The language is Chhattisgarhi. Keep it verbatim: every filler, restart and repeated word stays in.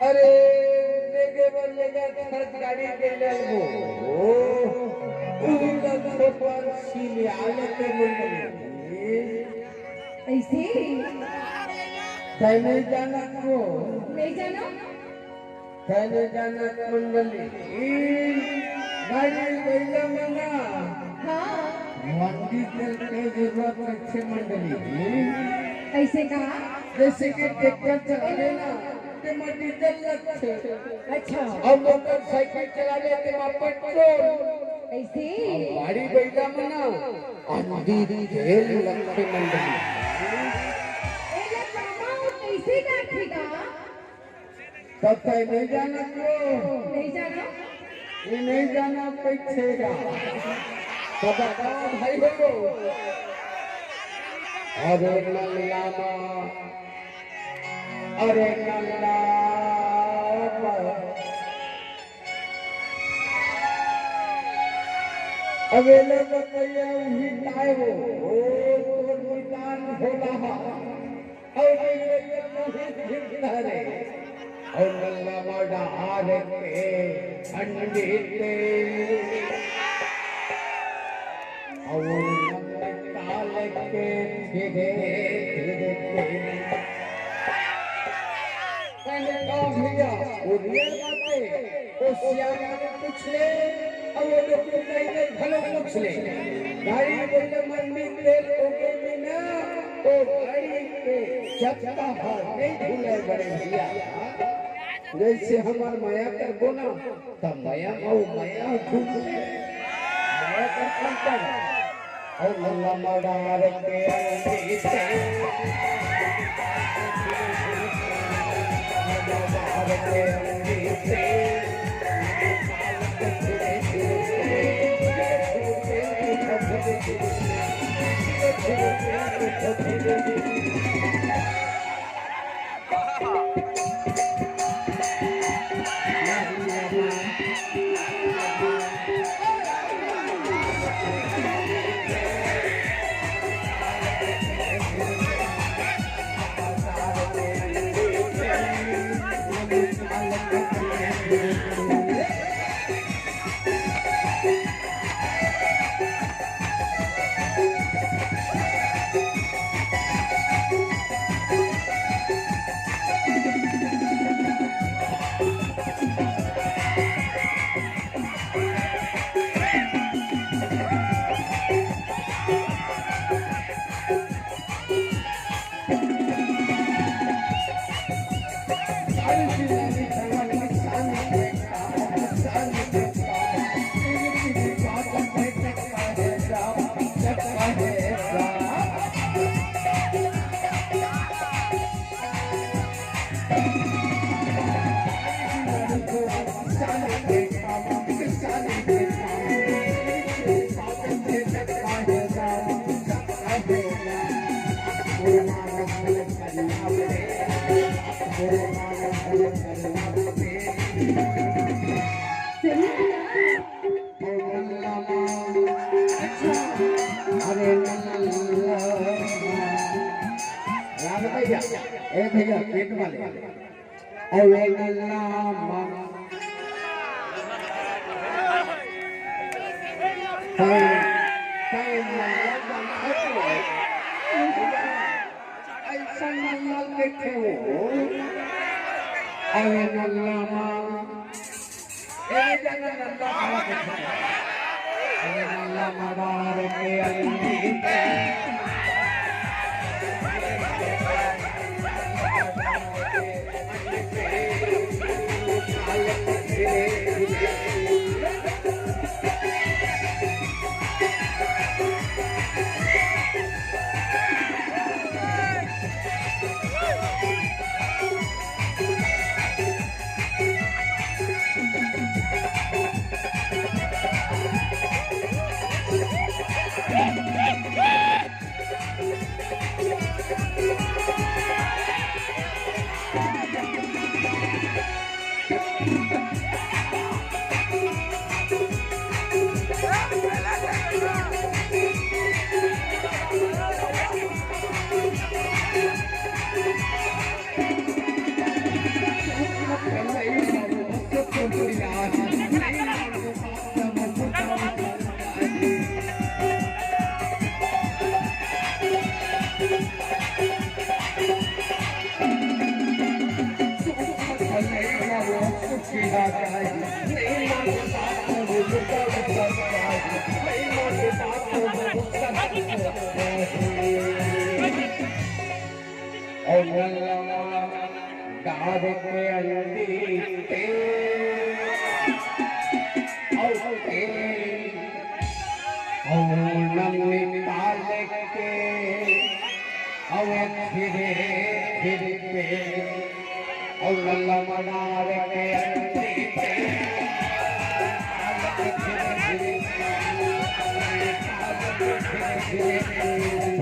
अरे, लेगे बर लेगा, खर्च गाड़ी के ले लेबो। ओ, उही ला छोटवान सिलिया लेके मंडली। ऐसे? तैं नहीं जाना को? नहीं जाना? तैं नहीं जाना मंडली। गाड़ी गैला मना। हाँ। मंडी तेल के जरूरत रखे मंडली। ऐसे का? जैसे कि ट्रैक्टर चलावे ना, तेमा डीजल लगथे। अच्छा। अउ मोटरसाइकिल चलावे, तेमा पेट्रोल। ऐसे? अउ गाड़ी बइला मना, अंडी तेल लगथे मंडली। एला मामा, वो कैसे जाथे गा? तब तैं नहीं जाना को? नहीं जाना। ये नहीं जाना कैसे गा। तो बताओ भाई हो। अरे नल्ला मा, अरे नल्ला मा। अबे ले बतैया उही ताय हो। ओ, तोर निदान भोला हा। अउ नल्ला मा डार के अंडी तेल, अउ नंद काल के धीरे धीरे तेल। मैंने कहा, "भैया, वो रियल बात है।" ओ सियान मन पूछ ले, अउ वो लोग तो कहीं नहीं, भलो पूछ ले। गाड़ी बोले, "मन में तेल हो गए बिना, ओ गाड़ी के चक्का हा नहीं धुले बड़े भैया।" जैसे हमार मया करबो ना, त मया अउ मया धुल ले। मया कर अंतर। अउ नल्ला मा डार के अंडी तेल। अरे नल्ला। राम भैया, ए भैया, पेट वाले। अरे नल्ला मा। तैं, तैं नल्ला मा। ऐसा नल्ला देखे हो। अरे नल्ला मा। ए जना नल्ला मा। अरे नल्ला मा डार के अंडी तेल। अउ नलवा डार के अंती ते, अउ ते, अउ नम निकाल के, अउ फिरे फिर पे, अउ नलवा डार के अंती ते, अउ फिरे फिर पे, अउ फिरे फिर पे।